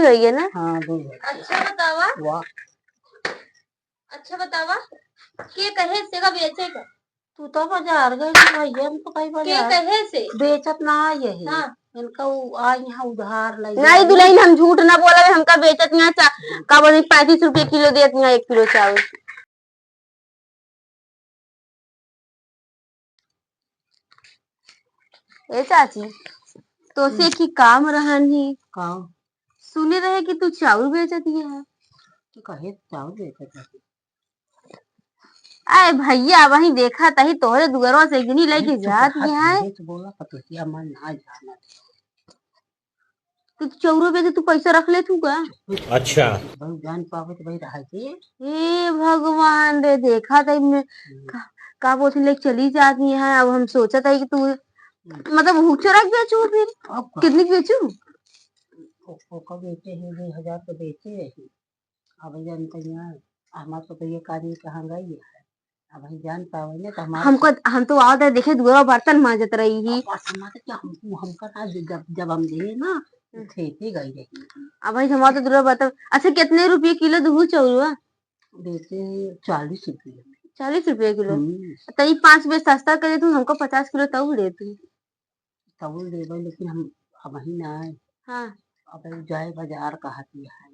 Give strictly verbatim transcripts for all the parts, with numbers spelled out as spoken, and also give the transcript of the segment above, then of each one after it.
गई है ना? हाँ, दूध है। अच्छा बतावा। वाह। अच्छा बतावा, के कहे से का बेचे का? तू तो बाजार गई थी भैया, हम तो कहीं के बाजार कहे से? बेचत ना आई है। हाँ। इनका उ-, आई यहाँ उधार लई नहीं जाए। दुल्हन, हम झूठ ना बोला, हमका बेचत यहाँ चा-, का बोली, पैंतीस रुपये किलो देत यहाँ एक किलो चाउर। ए चाची, तोसे हम्म। की काम रहन ही। काम? सुने रहे कि तू चाउर बेचत ही है। तू कहे चाउर बेचत है? अरे भैया, वही देखा तही तोहरे दुआरवा से एक जनी लेके अरे, चुप जात रहा, ही है। धीरे से बोला, पतोहिया मन ना जाना। तू चौरो पे से तू पैसा रख ले तू का? अच्छा। भाई जान पावे तो भाई रहा के। हे भगवान रे, देखा तही मैं हम्म। का, का बोलते ले चली जाती है। अब हम सोचा था कि तू हम्म। मतलब हुचरक बेचू फिर? अब का? कितनी की बेचू? ओ, ओका बेचे हैं, दो हजार को बेचे रही। अब जन तैया हमार तो ये कार्य कहाँ गई है, अब हम जान पावे ना तो हमार हमको, हम तो आवत है, देखे दुआरा बर्तन मांजत रही ही। अब बात हमारे क्या, हमको, हमका ना, जब, जब हम गए ना, तो हम्म। खेते गई रही। अब भाई हमार तो दुआरा बर्तन, अच्छा, कितने रुपये किलो दूहू चौरुआ? देते हैं चालीस रुपये। चालीस रुपये किलो? हम्म। तनी पाँच रुपये सस्ता करे तू, हमको पचास किलो तौल दे तू। तौल देबे, लेकिन हम अबही ना आए। हाँ। अब उ जाए बाजार कहत ही है।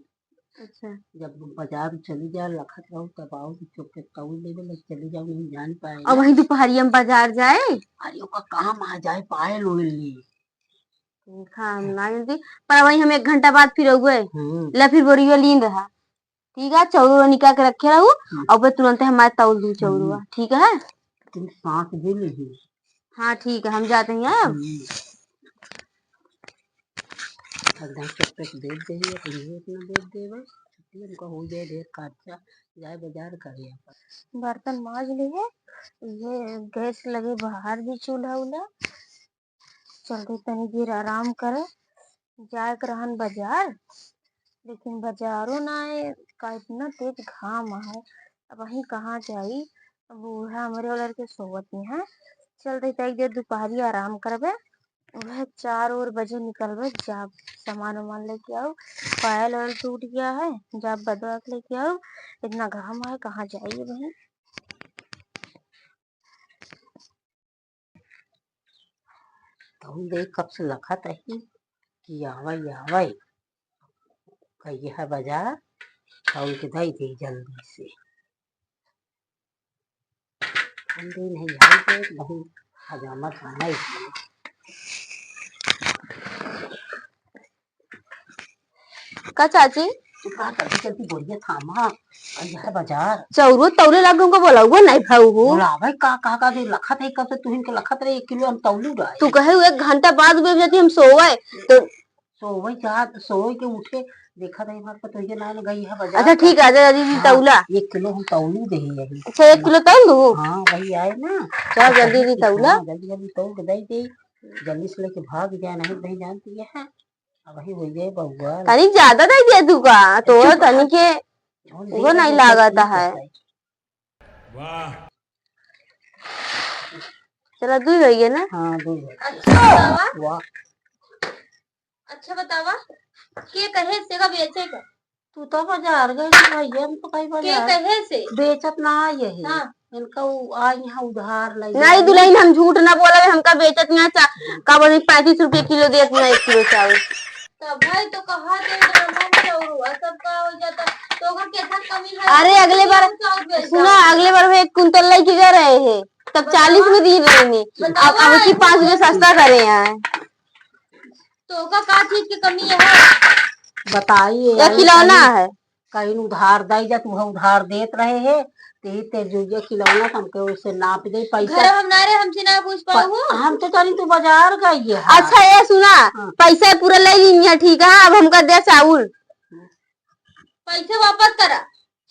अच्छा। जब बाजार चली जाए, लखत रहो, तब आओ, कि चुप के तौल देबे, ले चली जाओ, नहीं जान पाए अब ना। वही दोपहरिया में बाजार जाए? अरे, ओका काम आ जाए, पायल ओइल ली। देखा, हम ना जानती, पर वही हम एक घंटा बाद फिर अउए। हम्म। ले फिर बोरियो लीन रहा। ठीक है, चौरो निकाल के रखे रहू, हम्म। और फिर तुरंत हमारे तौल दू चौरुआ, हम्म। ठीक है? तुम साथ दे नहीं। हाँ, ठीक है, हम जाते हैं अब। हम्म। एकदम चुप से दे दे, अपन ये इतना दे दे बस, छुट्टी हमको हो जाए ढेर खर्चा, जाए बाजार करे अपन। बर्तन माज लिए, ये गैस लगे बाहर भी चूल्हा उल्हा, चलते तनी देर आराम करे, जाए के रहन बाजार, लेकिन बाजारो ना आए, का इतना तेज घाम है, अब वहीं कहाँ जाई, अब बूढ़ा हमरे वाला के सोवत ही है, चलते तनी देर दोपहरी आराम करबे, वह चार ओर बजे निकलबे, जाब सामान वामान लेके आऊ, पायल वायल टूट गया है, जाब बदवा के लेके आऊ, इतना घाम है, कहाँ जाई वहीं। तौल दे, कब से लखत ही कि आवै, आवै। कहिए है बाजार, तौल के दई दे जल्दी से। हम दिन है यहाँ पे बहुत हजामत आना ही। का चाची? तू का जल्दी जल्दी बोरिया थामा, और यह बाजार। चौरो तौले लागे उनको बोला, वो नहीं भाऊ हो। बोला भाई का, का, का दे लखत है, कब से तू इनके लखत रहे, एक किलो हम तौलू रहे। तू कहे एक घंटा बाद में जाती हम सोवे, तो सोवे जा, सोवे के उठे, देखा रहे हमारे को तो ये ना गई है बाजार। अच्छा ठीक है, आजा जल्दी हाँ, तौला। एक किलो हम तौलू दे ही यही। अच्छा, एक किलो तौल दू? हाँ, वही आए ना। चल जल्दी जल्दी तौला। हाँ, जल्दी जल्दी तौल के दे दे, जल्दी से लेके भाग जाए, नहीं भाई जानती है। अबही हो गए बउआ। तनी ज्यादा दे दिया तू का, तो चुप तनी के जौन वो दे नहीं रहे लागत है। वाह। चला, दुई गई है ना? हाँ, दुई गई। अच्छा बतावा। वाह। अच्छा बतावा, के कहे से का बेचे का? तू तो बाजार गई थी भैया, हम तो कहीं के बाजार कहे से? बेचत ना आई है। हाँ। इनका उ-, आ यहाँ उधार लई नहीं जाए। दुल्हन, हम झूठ ना बोला, हमका बेचत यहाँ चा-, का बोली, पैंतीस रुपये किलो देत यहाँ एक किलो चाउर। तब भाई तो कहा दे, ब्राह्मण चाउर हुआ, सब का हो जाता, तो ओकर केतना कमी है? अरे अगले बार, चाउर बेचता सुना, है। अगले बार वो एक कुंतल लेके गए रहे हैं, तब बतावा। चालीस में दी रही ने, बतावा, अब, अब की पाँच रुपये सस्ता करे हैं। तो ओका का चीज के कमी है? बताइए, या यही खिलौना कमी है। कहीं उधार दई जात, वह उधार देत रहे हैं, ते ही ते जुइया खिलौना हमके ओसे नाप दे पैसा। घर हम ना रहे, हमसे ना पूछ प-, पाऊ। हम तो जानी तू बाजार गई है। अच्छा, ये सुना, हाँ। पैसा पूरा ले लीन है, ठीक है, अब हमका दे चाउर। पैसा वापस करा,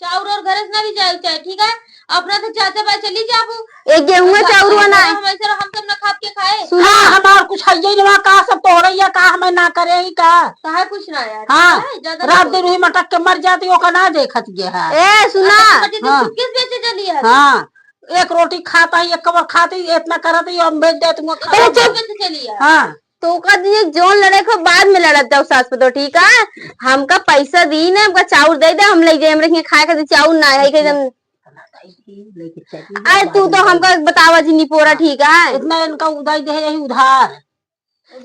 चाउर और घरे से ना भी जाए चाहे, ठीक है, अपना तो चाचा भाई चली जाबू। एक गेहूं में चाउर बना है। हम ऐसे हम सब ना खाप के खाए। सुना। का हमार कुछ है ही ना, का सब तोड़े या का हमें ना करे ही का? काहे कुछ ना यार? हाँ, काहे? ज्यादा ना रात दिन बोल। हुई मटक के मर जाती, ओका ना देखत ये है। ए, सुना। अच्छा, तो हाँ। तू किस बेचे चली है? हाँ, एक रोटी खाता ही, एक कबर खाती, इतना करत ही, हम बेच देत हुआ ए, खाती। चुप। बेचे चली है? हाँ। तो का दिए, जौन लड़े को बाद में लड़त जाओ सास पतोह, ठीक है? हमका पैसा दी ना, हमका चाउर दे दे, हम ले जाए, हमरे हियां खाए खातिर चाउर ना है, एकदम। अरे तू तो हमका बतावा जी निपोरा, ठीक है? इतना इनका उधार दे, यही उधार।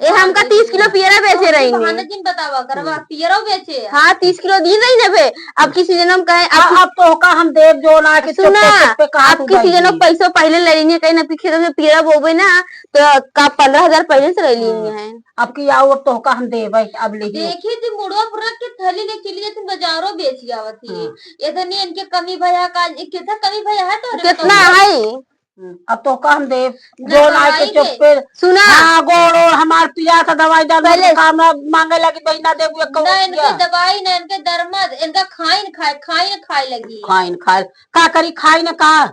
ए, हमका तीस किलो पियरा बेचे रही ने। बहाना जिन बतावा करवा, पियरो बेचे है। हाँ, तीस किलो दी रही ने बे। अब किसी जनम कहे, अब अब, अब तो का हम देब जो ना के सुना, चुप्पे, चुप्पे कहा अब तू किसी जाई जनम दी। पैसो पहले ले लेनी है, कहीं ना पीछे से पियरा बोबे ना, तो का पन्द्रह हजार पहले से ले लेनी हाँ। है। अब की आओ, अब तो का हम देबे, अब ले ही। देखी जी, मुड़वा पर रख के थैली ले चली जाती, बाजारो बेच आवत ही। हाँ। इतनी इनके कमी भया का, कितना कमी भया है तो कितना है? हम्म, अब तो का हम देब, ना जो ना के दवाई चुप दे। पे। सुना। हाँ, गोड़ ओड़ हमार पिया था, दवाई दारू पहले काम ना मांगे लगी, बहिना देबू एक ना इनके रुपया। दवाई, ना इनके दरमद, इनका खाइन खाए, खाइन खाए लगी। खाइन खाए, का करी, खाई न का,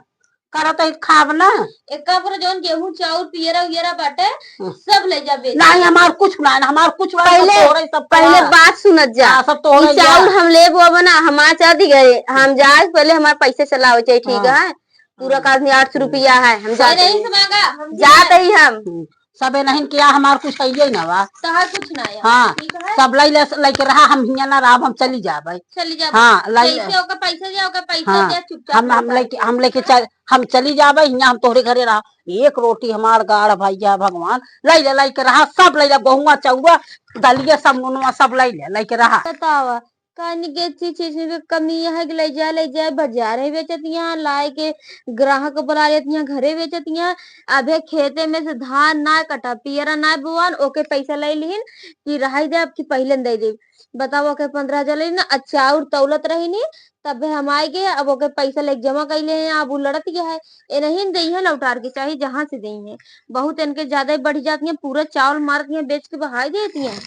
करत है खाब ना। एक काम करो, जौन गेहूं, चाउर, पियरा उयरा बाटे, हम्म। सब ले जा बेच। नहीं, हमार कुछ ना, हमार कुछ ना, सब पहले, तोहरे, सब पहले तोहरा। बात सुनत जा। हाँ, सब तोहरे ई चाउर जा। हम लेब अब ना, हमार चादी गए, हम जाए, पहले हमार पैसे चलावे चाहिए, ठीक हाँ। है? पूरा हाँ। का आदमी आठ सौ रुपया है, हम जाते नहीं हैं। मांगा, हम जाते ही हम। हम्म। सबे नहीं किया, हमार कुछ है ही ना बा। तहार कुछ ना है। हाँ, ठीक है? सब लई ले, लई के रहा, हम हियां ना रहब, हम चली जाबे। चली जाबे। हाँ, लई ले। जैसे ओकर पैसा दिया, ओकर पैसा हाँ, दिया, चुपचाप हम, हम लौटा लेके, के। हम लेके चल, हम चली जाबे, हियां हम तोहरे घरे रहा। एक रोटी हमार गाड़ भैया भगवान, लई ले, लई के रहा, सब लई ले, गहुआ, चौआ, दलिया, सब नूनवा, सब लई ले, लई के रहा। बतावा, कानी के चीज, चीज में कमी है कि ले जाए, ले जाए, बाजारे बेचत यहाँ, लाए के ग्राहक बुला लेत यहाँ, घरे बेचत यहाँ। अबे खेते में से धान ना कटा, पियरा ना बोआन, ओके पैसा ले लिहिन कि रहाई दे, अब की पहले दे दे। बताओ, ओके पन्द्रह हजार ले ना, आ चाउर तौलत रही नी, तबे हम आए गए, अब ओके पैसा लेके जमा कैले हैं, अब उ लड़त गया है। ए नहीं दे हैं लौटार के, चाहे जहाँ से दे हैं। बहुत इनके ज्यादा ही बढ़ जाती हैं, पूरा चावल मारत हैं, बेच के बहाई देती हैं।